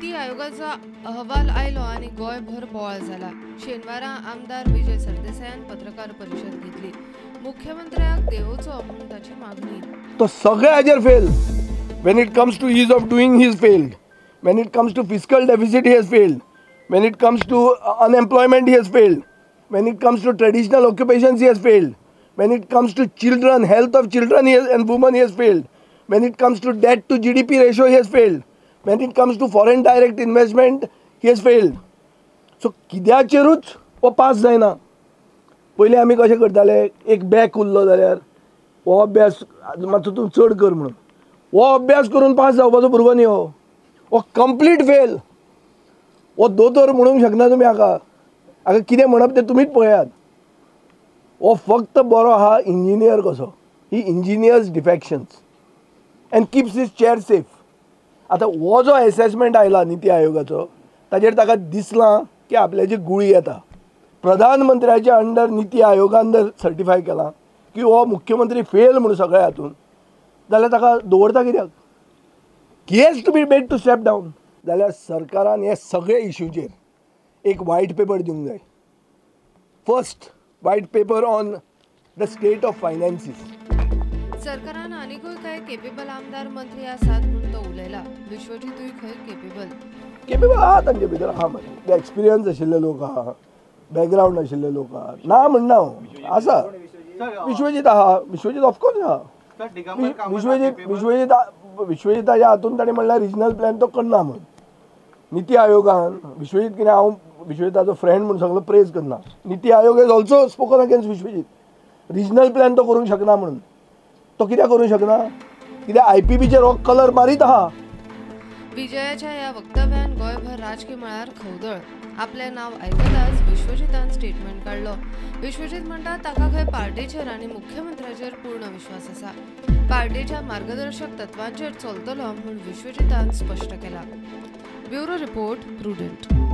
नीती आयोगाचो अहवाल आयलो आनी गोंयभर बोवाळ जाला. शेनवारा आमदार विजय सरदेसायान पत्रकार परिशद घेतली. मुख्यमंत्र्याक देवचो म्हूण ताची मागणी. तो सगळ्या हाजेर fail. When it comes to ease of doing he is failed. When it comes to fiscal deficit he has failed. When it comes to unemployment he has failed. When it comes to traditional occupations he has failed. When it comes to children, health of children he has, and women he has failed. When it comes to debt to GDP ratio he has failed. When it comes to foreign direct investment he has failed. So कित्याचेरूच हो pass जायना. पयलीं आमी कशें करताले, एक back उरलो जाल्यार हो अभ्यास मातसो तूं चड कर म्हणून, हो अभ्यास करून पास जावपाचो भुरगो न्ही हो, हो कंप्लीट फेल. हो दोतोर म्हणूंक शकना तुमी हाका. हाका कितें म्हणप तें तुमीच पळयात. हो फक्त बरो आहा इंजिनियर कसो. He engineers defections and keeps his chair safe. आतां हो जो एसेसमेंट आयला निती आयोगाचो ताजेर ताका दिसलां की आपल्याची गुळी येता. प्रधानमंत्र्याच्या अंडर निती आयोगान जर सर्टिफाय केलां की हो मुख्यमंत्री फेल म्हणून सगळ्या हातून, जाल्यार ताका दवरता कित्याक? He has to be made to step down. जाल्यार सरकारान हे सगळे इश्यूचेर एक वायट पेपर दिवंक जाय. First white paper on the state of finances. सरकारान आनीकूय कांय केपेबल आमदार मंत्री आसात म्हूण तो उलयला. विश्वजीतूय खंय केपेबल केपेबल आहा तांचे भितर आहा मरे. ते एक्सपिरियन्स आशिल्ले लोक आहा, बॅकग्रावंड आशिल्ले लोक आहा. ना म्हणना हांव, आसा. विश्वजीत आहा, विश्वजीत ऑफकोर्स आहा. विश्वजीत विश्वजीत विश्वजीताच्या हातून ताणें म्हणल्यार रिजनल प्लॅन तो करना म्हणून. निती आयोगान विश्वजीत कितें, हांव विश्वजीताचो फ्रेंड म्हूण सगळो प्रेज करना. NITI Aayog has also spoken against Vishwajit. Regional plan तो करूंक शकना म्हणून. तो कित्याक करूंक शकना? कित्याक आयपीबीचेर हो कलर मारीत आहा. विजयाच्या ह्या वक्तव्यान गोंयभर राजकी मळार खवदळ. आपलें नांव आयकताच विश्वजीतान स्टेटमेंट काडलो. विश्वजीत म्हणटा ताका खंय पार्टीचेर आनी मुख्यमंत्र्याचेर पूर्ण विश्वास आसा. पार्टीच्या मार्गदर्शक तत्वांचेर चलतलो म्हूण विश्वजीतान स्पश्ट केला. Bureau report, Prudent.